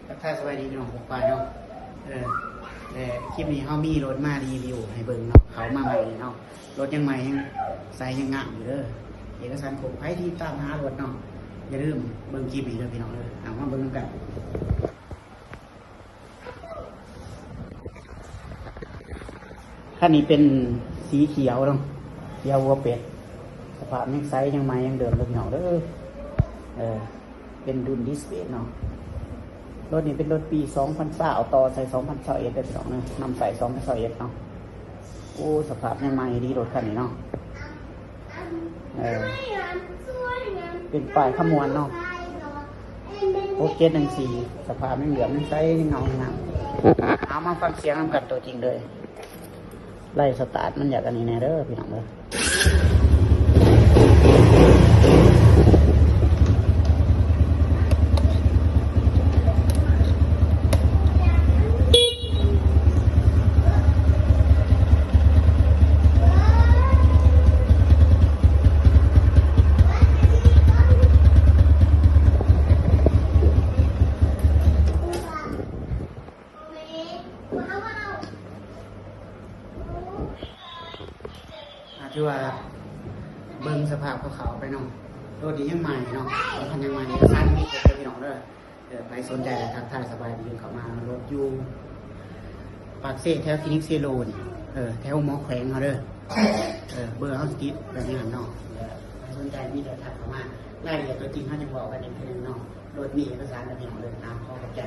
ທັກທາຍສະບາຍດີພີ່ນ້ອງປ້ອງປາຍເນາະ. ເອີ ແລະ ຄລິບນີ້ເຮົາມີລົດມາຣີວິວໃຫ້ເບິ່ງເນາະ, ເຂົ້າມາໃໝ່ເນາະ, ລົດຍັງໃໝ່ ຍັງໃສ ຍັງງາມຢູ່ເດີ. ເອກະສານຄົບ, ໃຜທີ່ຕາມຫາລົດເນາະ ຢ່າລືມເບິ່ງຄລິບນີ້ເດີພີ່ນ້ອງເດີ. ເອົາ ມາເບິ່ງນຳກັນ. ຄັນນີ້ເປັນສີຂຽວເນາະ, ຂຽວຫົວເປັດ, ສະພາບຍັງໃສ ຍັງໃໝ່ ຍັງເດີມເດີພີ່ນ້ອງເດີ. ເອີ ເປັນດຸ່ນດິສເບຣກເນາະ. ລົດນີ້ເປັນລົດປີສອງພັນຊາວ ຕໍ່ໃສ່ສອງພັນຊາວເອັດເດີພີ່ນ້ອງເດີ, ນຳໃສ່ສອງພັນຊາວເອັດເນາະ. ໂອ້ ສະພາບຍັງໃໝ່ດີລົດຄັນນີ້ເນາະ. ເອີ ເປັນປ້າຍຄຳມ່ວນເນາະ, ຫົກເຈັດໜຶ່ງສີ່, ສະພາບຍັງເຫຼື້ອມ ຍັງໃສ ຍັງເງົາ ຍັງງາມ. ເອົາ ມາຟັງສຽງນຳກັນຕົວຈິງເລີຍ. ໄລ່ສະຕາດມັນຢາກອັນນີ້ແດ່ເດີພີ່ນ້ອງເດີ. ອ່າ ຖືວ່າເບິ່ງສະພາບຄ່າວໆໄປເນາະ, ລົດນີ້ຍັງໃໝ່ເນາະ, ຄັນຍັງໃໝ່ ເອກະສານມີຄົບເດີພີ່ນ້ອງເດີ. ເອີ ໃຜສົນໃຈກະທັກທາຍສະບາຍດີເຂົ້າມາ. ລົດຢູ່ປາກເຊ ແຖວຄລີນິກເຊໂລນີ້, ເອີ ແຖວໝໍແຂວງເຮົາເດີ. ເອີ ເບີເຮົາຊິຕິດໄວ້ໃນນັ້ນເນາະ. ເອີ ໃຜສົນໃຈມີແຕ່ທັກເຂົ້າມາ, ລາຍລະອຽດຕົວຈິງເຮົາຍັງເວົ້າກັນອີກເທື່ອໜຶ່ງເນາະ. ລົດມີເອກະສານແລ້ວພີ່ນ້ອງເດີ. ເອົາ ຂໍຂອບໃຈ.